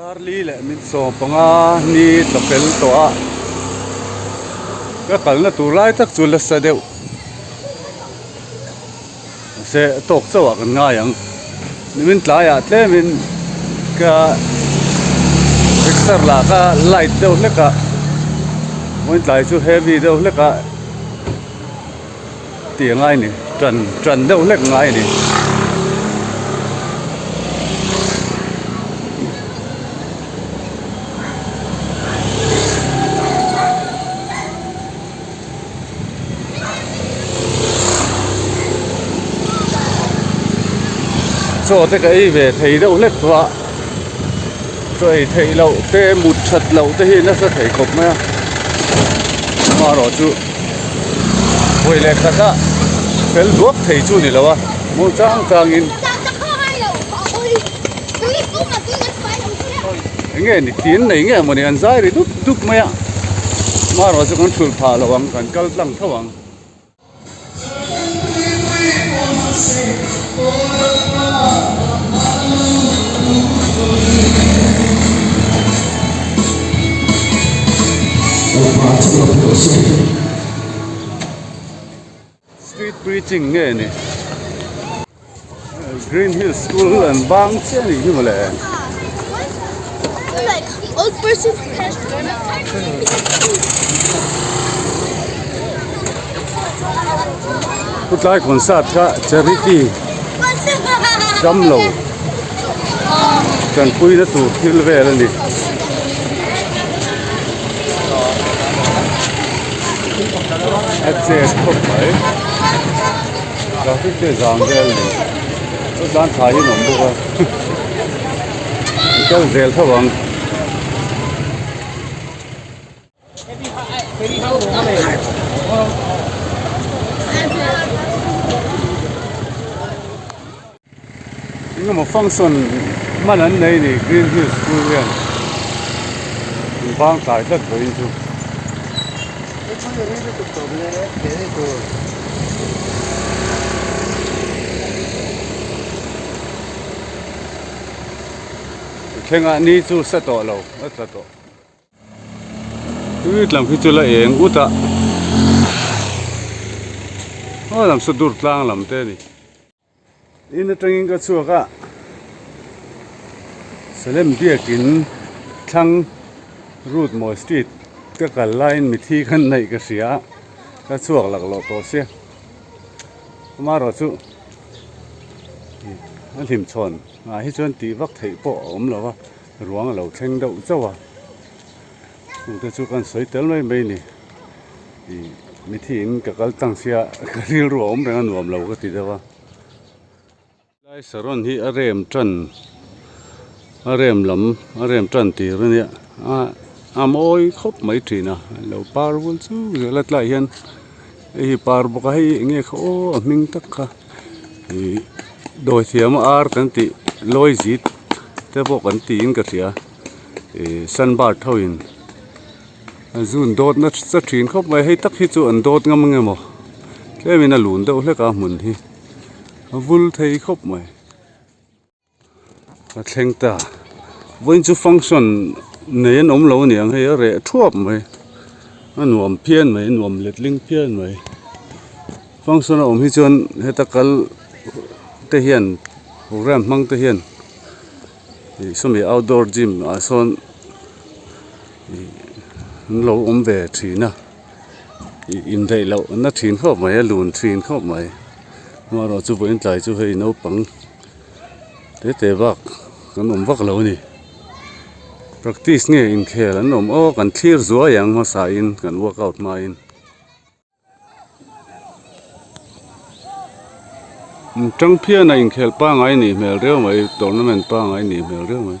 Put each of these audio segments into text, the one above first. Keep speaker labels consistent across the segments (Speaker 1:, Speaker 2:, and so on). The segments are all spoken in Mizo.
Speaker 1: Dar li leh min 15 ni tla fel tawh a, ka kalna tur lai tak chu nasa deuh mahse tawk chauh ah kan ngai ang nimin tlaiah tlemin ka exer lah kha light deuh hlek a vawiin tlai chu heavy deuh hlek a. Tih a ngai a ni tan tan deuh hlek ngai a ni. Chaw te ka ei ve thei deuh hlek tawh a chaw ei theih loh te mut that loh te hi nasa thei khawp mai a amaherawhchu. Vawi leh khat a fel duak thei chu ni lo a hmuh chang chang in eng nge ni tin nei nge mawni an zai ri dup dup mai a amaherawh chu kan thulh phah lo ang kan kal tlang tho ang. Street preaching nge ni Green Hill School an bang chiah a nih hi mawle. Chutlai concert kha charity damlo tanpuina tur thil vel a ni. A chet khawp mai traffic te zam vel a ni chuan thlai hi an awm bawk a an kal zel tho ang. Engemaw function hman an nei a ni Green Hills School hian an vang tlai tlat vawiin chu. Thlengah ni chu sa tawh lo a tla tawh. Tui lam khi chu la eng ut a aw lam saw dur tlang lam te a ni in atangin ka chhuak a Salem biakin thlang route mawi street ka kal laiin mithi khan neih ka hria a ka chhuak laklawh tawh sia amaherawhchu a hlimchhawn ah hi chuan tih vak theih pawh a awm lo va. Ruang a lo thleng deuh chauh a chungte chu kan sawi tel mai mai a ni ih mithiin ka kal tlang sia ka rilru a awm reng a nuam lo ka ti deuh a lai saron hi a rem tan a rem lam a rem tan tir a nia a a mawi khawp mai thin a lo par vul chu zel a tlaiah hian hei hi par bawk a hei eng nge kha aw a hming tak kha ih dawithiam a ar kan tih lawi zit te pawh kan tiin ka hria ih sunbird ho in a zun dawt nasa thin khawp mai hei tak hi chu an dawt ngam ang emaw tlem in a lun deuh hlek a hmun hi a vul thei khawp mai. A thleng ta vawiin chu function nei an awm lo a niang hei a reh thuap mai a nuam phian mai a nuam letling phian mai function a awm hi chuan heta kal te hian program hmang te hian ih sawmi outdoor gym ah sawn ih an lo awm ve thin a ih indaih loh na thin khawp mai a lun thin khawp mai amaherawhchu vawiin tlai chu hei naupang. Tete bak kan awm vak lo a ni practice nge inkhel an awm aw kan thlir zuai ang hmasa in kan workout hma in tang phian a inkhel pangai nih hmel riau mai tournament pangai nih hmel riau mai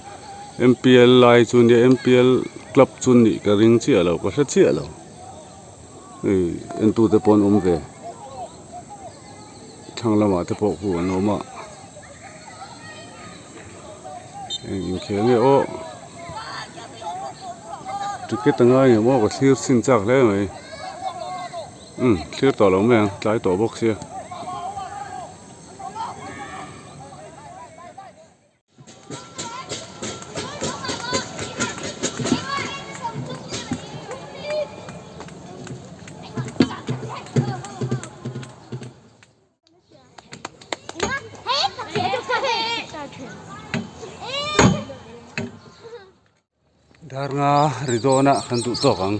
Speaker 1: M_P_L lai chu nia M_P_L club chu nih ka ring chiah lo ka hre chiah lo hei entute pawh an awm ve. Thlang lamah te pawh khu an awm a eng inkhel nge aw ticket a ngai ngem aw ka thlir chhin chak hle mai umm thlir tawh lo mai ang tlai tawh bawk sia. Dar nga ri dawn a kan duh tawk ang.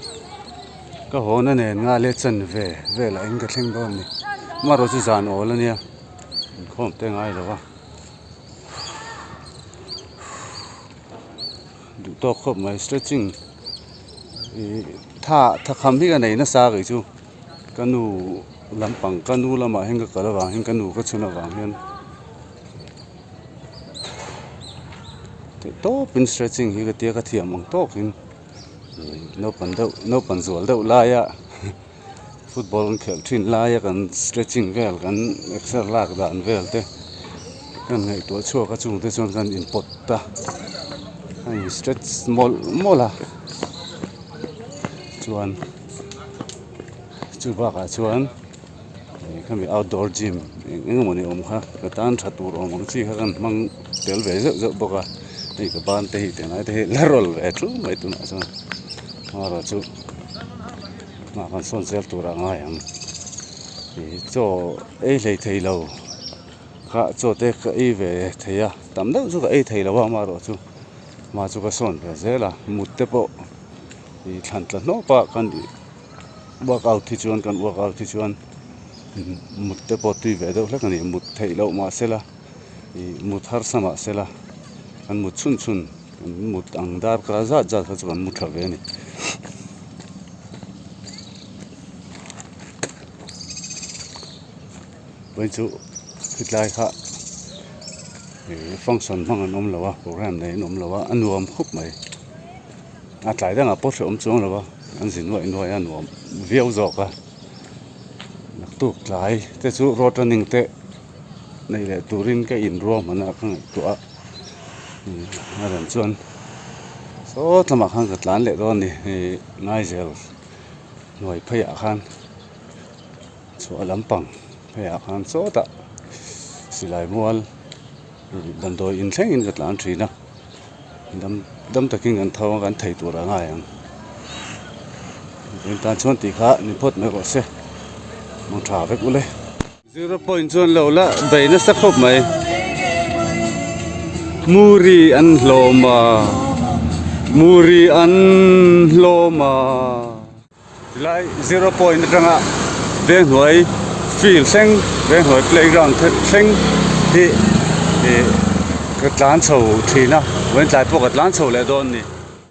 Speaker 1: Ka hawn a nen nga leh chan ve velah in ka thleng dawn a ni. Amaherawhchu chu zan awl a nia inkhawm te ngai lo a. Duh tawk khawp mai stretching ih tha tha kham hi ka nei nasa kei chu ka nu lampang ka nu lamah hian ka kal avang hian ka nu ka chhun avang hian theih tawpin stretching hi ka tia ka thiam ang tawkin ih naupang deuh naupang zual deuh laia football an khelh thin laia kan stretching vel kan exer lak dan vel te kan ngaihtuah chhuak a chungte chuan kan inpawt ta a in stretch mawlh mawlh a chuan chu bakah chuan ih khami outdoor gym eng eng emawni awm kha ka tan tha tur awm ang chi kha kan hmang tel ve zeuh zeuh bawk a hei ka ban te hi tunlai te hi la rawl ve thum mai tunah chuan amaherawh chu. Hmah kan sawn zel tur a ngai ang ih chaw ei hlei thei lo kha chaw te ka ei ve thei a tam deuh chu ka ei thei lo a amaherawh chu hma chu ka sawn ve zel a mut te pawh ih thlan tla hnawp a kan workout hi chuan kan workout hi chuan mut te pawh tui ve deuh hlek a ni mut theih loh mahsela ih mut harsa mahsela kan mut chhun chhun. Kan mut ang dar kar zat zat kha chu kan mu tha ve a ni. Vawiin chu khitlai kha ih function hmang an awm lo a program nei an awm lo a a nuam khawp mai. A tlai dangah pawh hrehawm chuang lo a an zi nuaih nuaih a nuam viau zawk a naktuk tlai te chu road running te. Nei leh turin ka inruahman a ka ngaihtuah a a rawn chuan saw lamah khan ka tlan leh dawn a ni hei Ngaizel hnuai pheiah khan chhuah lampang pheiah khan sawtah silai mual damdawi in thlengin ka tlan thin a dam dam takin kan tho a kan thei tur a ngai ang tan chuan tih kha ni phawt mai rawh se hmang tha vek ule. Zero point chuan lo la bei nasa khawp mai Muri an hlawm a Muri an hlawm a Tilai zero point atanga venghnuai field thleng venghnuai playground thleng hi ih ka tlan chho thin a vawiin tlai pawh ka tlan chho leh dawn a ni.